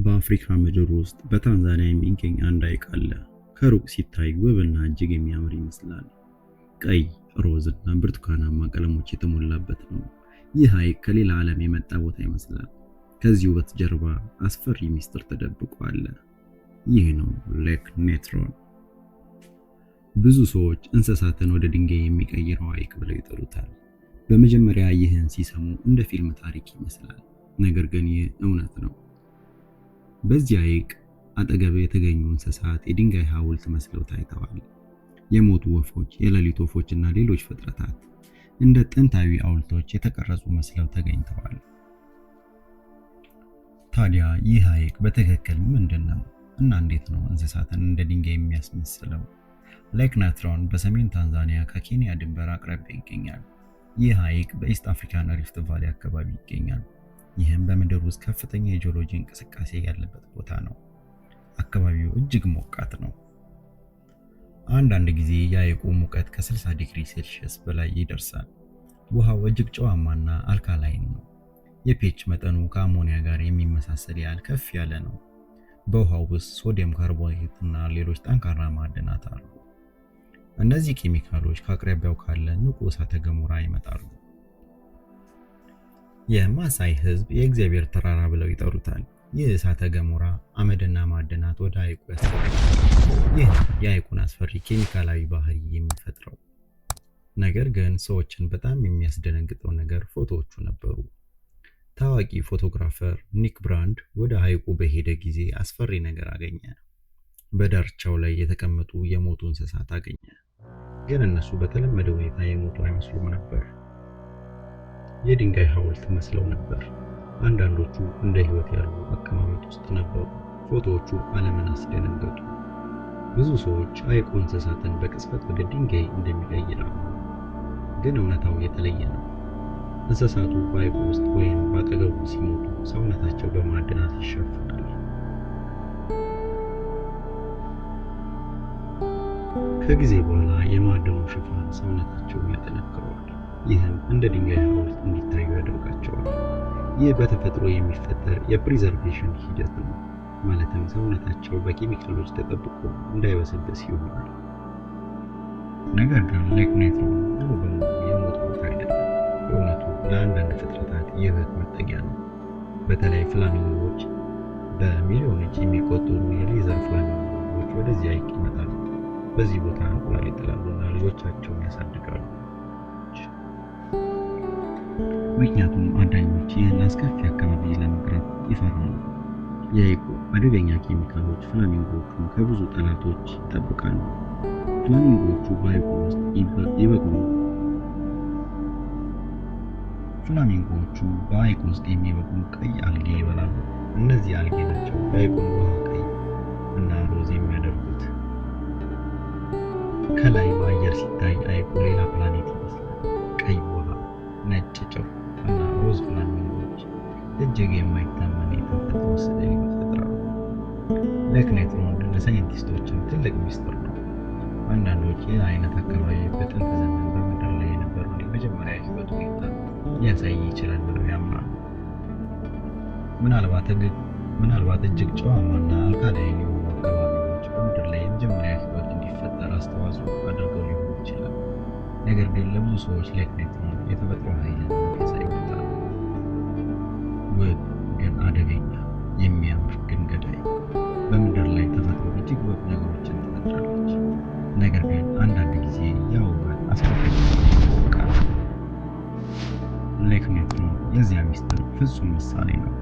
በአፍሪካ ምድር ውስጥ በታንዛኒያ የሚገኝ አንድ ሐይቅ አለ። ከሩቅ ሲታይ ውብና እጅግ የሚያምር ይመስላል። ቀይ፣ ሮዝ እና ብርቱካናማ ቀለሞች የተሞላበት ነው። ይህ ሐይቅ ከሌላ ዓለም የመጣ ቦታ ይመስላል። ከዚህ ውበት ጀርባ አስፈሪ ሚስጥር ተደብቆ አለ። ይህ ነው Lake Natron። ብዙ ሰዎች እንስሳትን ወደ ድንጋይ የሚቀይረው ሐይቅ ብለው ይጠሩታል። በመጀመሪያ ይህን ሲሰሙ እንደ ፊልም ታሪክ ይመስላል። ነገር ግን ይህ እውነት ነው። በዚህ ሐይቅ አጠገብ የተገኙ እንስሳት የድንጋይ ሐውልት መስለው ታይተዋል። የሞቱ ወፎች፣ የሌሊት ወፎች እና ሌሎች ፍጥረታት እንደ ጥንታዊ ሐውልቶች የተቀረጹ መስለው ተገኝተዋል። ታዲያ ይህ ሐይቅ በትክክል ምንድን ነው እና እንዴት ነው እንስሳትን እንደ ድንጋይ የሚያስመስለው? Lake Natron በሰሜን ታንዛኒያ ከኬንያ ድንበር አቅራቢያ ይገኛል። ይህ ሐይቅ በ East African Rift Valley አካባቢ ይገኛል። ይህም በምድር ውስጥ ከፍተኛ የጂኦሎጂ እንቅስቃሴ ያለበት ቦታ ነው። አካባቢው እጅግ ሞቃት ነው። አንዳንድ ጊዜ የሐይቁ ሙቀት ከ60 ዲግሪ ሴልሺየስ በላይ ይደርሳል። ውሃው እጅግ ጨዋማና alkaline ነው። የ pH መጠኑ ከአሞኒያ ጋር የሚመሳሰል ያህል ከፍ ያለ ነው። በውሃው ውስጥ sodium carbonate እና ሌሎች ጠንካራ ማዕድናት አሉ። እነዚህ ኬሚካሎች ከአቅራቢያው ካለ ንቁ እሳተ ገሞራ ይመጣሉ። የማሳይ ሕዝብ የእግዚአብሔር ተራራ ብለው ይጠሩታል። ይህ እሳተ ገሞራ አመድና ማዕድናት ወደ ሐይቁ ያስገባል። ይህ የሐይቁን አስፈሪ ኬሚካላዊ ባህሪ የሚፈጥረው። ነገር ግን ሰዎችን በጣም የሚያስደነግጠው ነገር ፎቶዎቹ ነበሩ። ታዋቂ photographer ኒክ ብራንድ ወደ ሐይቁ በሄደ ጊዜ አስፈሪ ነገር አገኘ። በዳርቻው ላይ የተቀመጡ የሞቱ እንስሳት አገኘ። ግን እነሱ በተለመደ ሁኔታ የሞቱ አይመስሉም ነበር። የድንጋይ ሐውልት መስለው ነበር። አንዳንዶቹ እንደ ሕይወት ያሉ አቀማመጥ ውስጥ ነበሩ። ፎቶዎቹ ዓለምን አስደነገጡ። ብዙ ሰዎች ሐይቁ እንስሳትን በቅጽበት ወደ ድንጋይ እንደሚቀይር አመኑ። ግን እውነታው የተለየ ነው። እንስሳቱ በሐይቁ ውስጥ ወይም በአጠገቡ ሲሞቱ ሰውነታቸው በማዕድናት ይሸፈናል። ከጊዜ በኋላ የማዕድኑ ሽፋን ሰውነታቸውን ያጠነክረዋል። ይህም እንደ ድንጋይ ሐውልት እንዲታዩ ያደርጋቸዋል። ይህ በተፈጥሮ የሚፈጠር የ preservation ሂደት ነው። ማለትም ሰውነታቸው በኬሚካሎች ተጠብቆ እንዳይበሰብስ ይሆናል። ነገር ግን Lake Natron ሙሉ በሙሉ የሞት ቦታ አይደለም። በእውነቱ ለአንዳንድ ፍጥረታት የህይወት መጠጊያ ነው። በተለይ ፍላሚንጎዎች፣ በሚሊዮኖች የሚቆጠሩ የ lesser ፍላሚንጎዎች ወደዚህ ሐይቅ ይመጣሉ። በዚህ ቦታ እንቁላል ይጥላሉ እና ልጆቻቸውን ያሳድጋሉ። ምክንያቱም አዳኞች ይህን አስከፊ አካባቢ ለመቅረብ ይፈራሉ። የሐይቁ አደገኛ ኬሚካሎች ፍላሚንጎዎቹን ከብዙ ጠላቶች ይጠብቃሉ። ፍላሚንጎዎቹ በሐይቁ ውስጥ ይበቅሉ ፍላሚንጎዎቹ በሐይቁ ውስጥ የሚበቅሉ ቀይ አልጌ ይበላሉ። እነዚህ አልጌ ናቸው የሐይቁን ውሃ ቀይ እና ሮዝ የሚያደርጉት። ከላይ በአየር ሲታይ ሐይቁ ሌላ ፕላኔት ይመስላል። ቀይ ውሃ፣ ነጭ ጨው እና ሮዝ ፍላሚንጎዎች እጅግ የማይታመን የተፈጥሮ ስዕል ይፈጥራሉ። Lake Natron ለሳይንቲስቶችም ትልቅ ሚስጥር ነው። አንዳንዶች ይህ አይነት አካባቢ በጥንት ዘመን በምድር ላይ የነበረውን የመጀመሪያ ሕይወት ሁኔታ ሊያሳይ ይችላል ብለው ያምናሉ። ምናልባት እጅግ ጨዋማና alkaline የሆኑ አካባቢዎች በምድር ላይ የመጀመሪያ ሕይወት እንዲፈጠር አስተዋጽኦ አድርገው ሊሆን ይችላል። ነገር ግን ለብዙ ሰዎች Lake Natron የተፈጥሮ ኃይልን የሚያሳይ ቦታ ነው። ውብ ግን አደገኛ፣ የሚያምር ግን ገዳይ። በምድር ላይ ተፈጥሮ እጅግ ውብ ነገሮችን ትፈጥራለች። ነገር ግን አንዳንድ ጊዜ ያ ውበት አስከፊ ይታወቃል። Lake Natron የዚያ ሚስጥር ፍጹም ምሳሌ ነው።